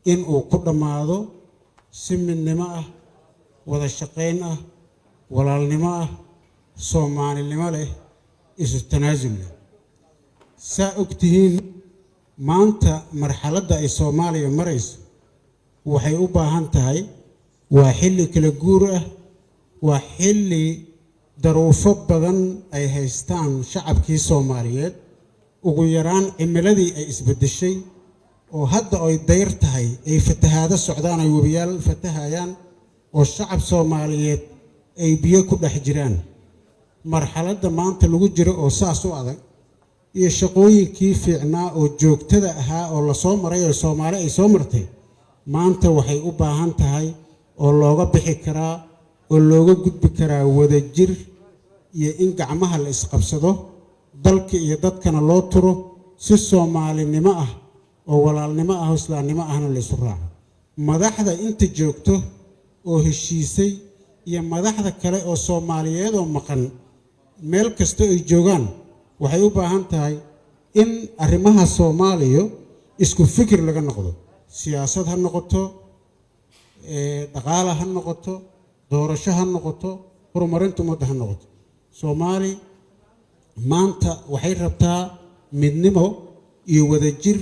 In uu ku dhammaado si midnimo ah, wada shaqayn ah, walaalnimo ah, soomaalinimo leh, isu tanaasul leh. Saa og tihiin, maanta marxaladda ay Soomaaliya marayso waxay u baahan tahay, waa xilli kala guur ah, waa xilli daruufo badan ay haystaan shacabkii Soomaaliyeed. Ugu yaraan cimiladii ay isbeddeshay oo hadda ay dayr tahay, ay fatahaado socdaan, ay webiyaal fatahayaan oo shacab Soomaaliyeed ay biyo ku dhex jiraan. Marxaladda maanta lagu jiro oo saas u adag iyo shaqooyinkii fiicnaa oo joogtada ahaa oo lasoo maray oo Soomaali ay soo martay, maanta waxay u baahan tahay oo looga bixi karaa oo looga gudbi karaa wadajir iyo in gacmaha la isqabsado, dalka iyo dadkana loo turo, si soomaalinimo ah oo walaalnimo ah oo islaamnimo ahna la isu raaco. Madaxda inta joogto oo heshiisay iyo madaxda kale oo Soomaaliyeed oo maqan meel kasta ay joogaan, waxay u baahan tahay in arrimaha Soomaaliya isku fikir laga noqdo. Siyaasad ha noqoto, dhaqaala ha noqoto, doorasho ha noqoto, horumarinta ummadda ha noqoto. Soomaali maanta waxay rabtaa midnimo iyo wadajir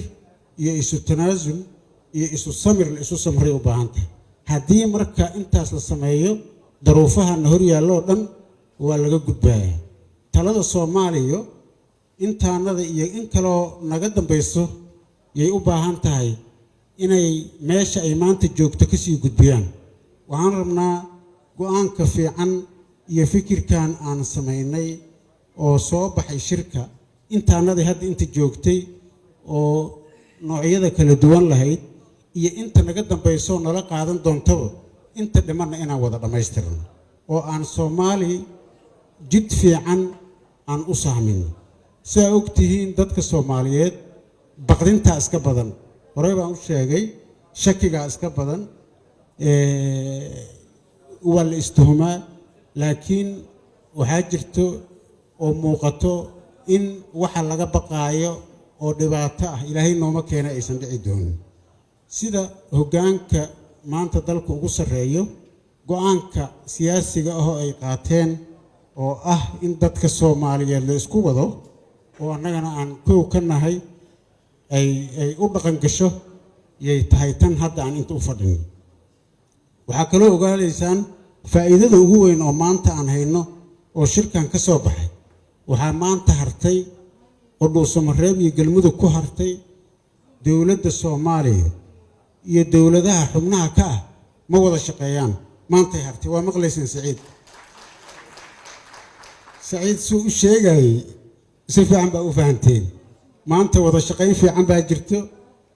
iyo isu tanaasul iyo isu samir, la isu samray u baahan tahay. Haddii marka intaas la sameeyo, daruufahana hor yaalloo dhan waa laga gudbayaa. Talada Soomaaliya intaanada iyo in kaloo naga dambayso yay u baahan tahay inay meesha ay maanta joogto kasii gudbiyaan. Waxaan rabnaa go-aanka fiican iyo fikirkan aan samaynay oo soo baxay shirka, intaanadii hadda inta joogtay oo noocyada kala duwan lahayd iyo inta naga dambaysoo nala qaadan doontaba, inta dhimanna inaan wada dhammaystirno oo aan Soomaali jid fiican aan u sahmino. Sidaa og tihiin, dadka Soomaaliyeed baqdintaa iska badan, horey baan u sheegay, shakigaa iska badan, waa la istuhumaa. Laakiin waxaa jirto oo muuqato in waxa laga baqaayo oo dhibaato ah, Ilaahay nooma keena, aysan dhici doonin. Sida hoggaanka maanta dalka ugu sarreeyo go-aanka siyaasiga ah oo ay qaateen oo ah in dadka Soomaaliyeed la isku wado oo annagana aan kow ka nahay ay u dhaqan gasho yay tahay tan hadda aan inta u fadhino. Waxaa kaloo ogaanaysaan faa'iidada ugu weyn oo maanta aan hayno oo shirkan ka soo baxay. Waxaa maanta hartay oo Dhuusamareeb iyo Galmudug ku hartay, dowladda Soomaaliya iyo dowladaha xubnaha ka ah ma wada shaqeeyaan. Maantay hartay. Waa maqlaysaan Saciid, Saciid suu u sheegayey si fiican baa u fahanteen. Maanta wada shaqayn fiican baa jirto.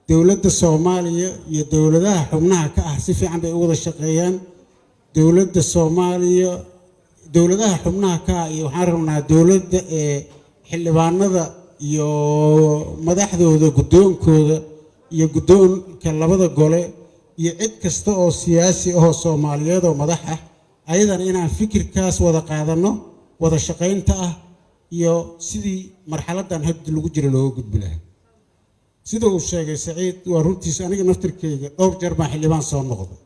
Dowladda Soomaaliya iyo dowladaha xubnaha ka ah si fiican bay u wada shaqeeyaan. Dowladda Soomaaliya, dowladaha xubnaha ka ah iyo waxaan rabnaa dowladda ee xildhibaanada iyo madaxdooda, guddoonkooda iyo guddoonka labada gole iyo cid kasta oo siyaasi ahoo Soomaaliyeed oo madax ah, ayadana inaan fikirkaas wada qaadanno, wada shaqaynta ah iyo sidii marxaladdan hadda lagu jira looga gudbi lahaa. Sida uu sheegay Saciid waa runtiisa. Aniga naftirkeyga dhowr jeer baan xildhibaan soo noqday,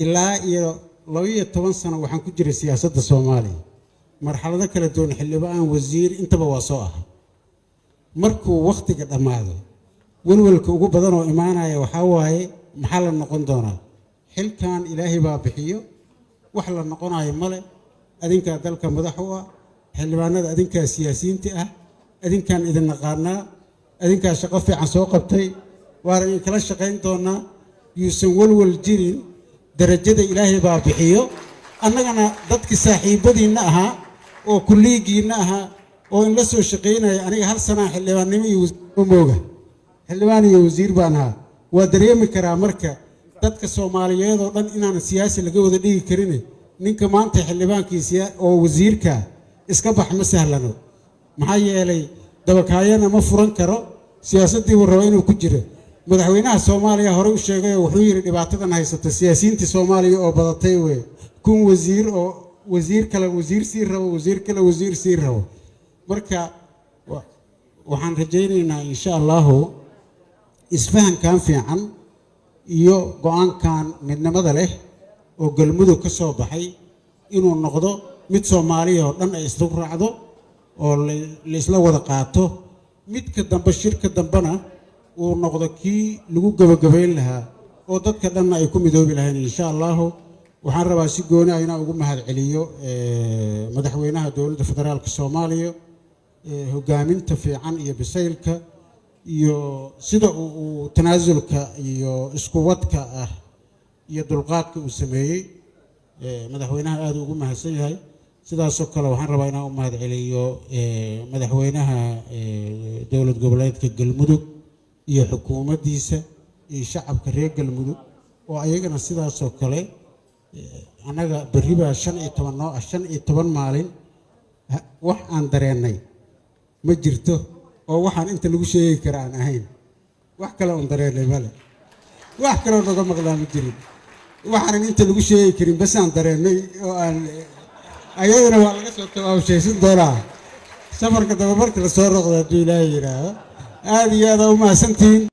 ilaa iyo 12 sano waxaan ku jiray siyaasadda Soomaaliya, marxalado kala duwan, xildhibaan, wasiir, intaba waa soo aha. Markuu wakhtiga dhammaado, welwelka ugu badan oo imaanaya waxaa waaye: maxaa la noqon doonaa? Xilkan Ilaahay baa bixiyo, wax la noqonayo male. Adinkaa dalka madax u ah, xildhibaanada, adinkaa siyaasiyiinta ah, adinkaan idin naqaanaa, adinkaa shaqo fiican soo qabtay, waana idinkala shaqayn doonaa. Yuusan welwel jirin, darajada Ilaahay baa bixiyo. Annagana dadkii saaxiibadiinna ahaa oo kulliigiinna ahaa oo inla soo shaqaynaya, aniga hal sanaa xildhibaannimo iyo wasiirnimo mooga, xildhibaan iyo wasiir baan ahaa, waa dareemi karaa. Marka dadka Soomaaliyeed oo dhan inaan siyaasi laga wada dhigi karin, ninka maanta xildhibaankiisa oo wasiirka iska bax ma sahlano. Maxaa yeelay dabakaayana ma furan karo, siyaasaddii buu rabaa inuu ku jiro. Madaxweynaha Soomaaliya horey u sheegay oo wuxuu yidhi dhibaatadan haysata siyaasiyiintii Soomaaliya oo badatay wey, 1000 wasiir oo wasiir kale wasiir sii rabo, wasiir kale wasiir sii rabo. Marka waxaan rajaynaynaa insha Allahu Isfahankan fiican iyo go-aankan midnimada leh oo Galmudug ka soo baxay inuu noqdo mid Soomaaliya oo dhan ay isla raacdo oo la isla wada qaato, midka dambe, shirka dambena uu noqdo kii lagu gebagabayn lahaa oo dadka dhanna ay ku midoobi lahayn, insha Allahu. Waxaan rabaa si gooni ah inaan ugu mahad celiyo madaxweynaha Dowladda Federaalka Soomaaliya hogaaminta fiican iyo bisaylka iyo sida uu tanaasulka iyo isku wadka ah iyo dulqaadka uu sameeyey. Madaxweynaha aada ugu mahadsan yahay. Sidaasoo kale waxaan rabaa inaan u mahad celiyo madaxweynaha Dowlad Goboleedka Galmudug iyo xukuumaddiisa iyo shacabka reer Galmudug oo ayagana sidaasoo kale. Annaga berri baa 15 noo ah, 15 maalin wax aan dareennay ma jirto oo waxaan inta lagu sheegi kara aan ahayn. Wax kale oon dareennay male, wax kaloo naga maqlaa ma jirin. Waxaanan inta lagu sheegi karin basaan dareennay oo aan ayadana waa laga soo tabaabshaysan doonaa safarka daba marka lasoo roqdo, hadduu Ilaahay yidhaaho. Aada iyo aada u mahadsantihiin.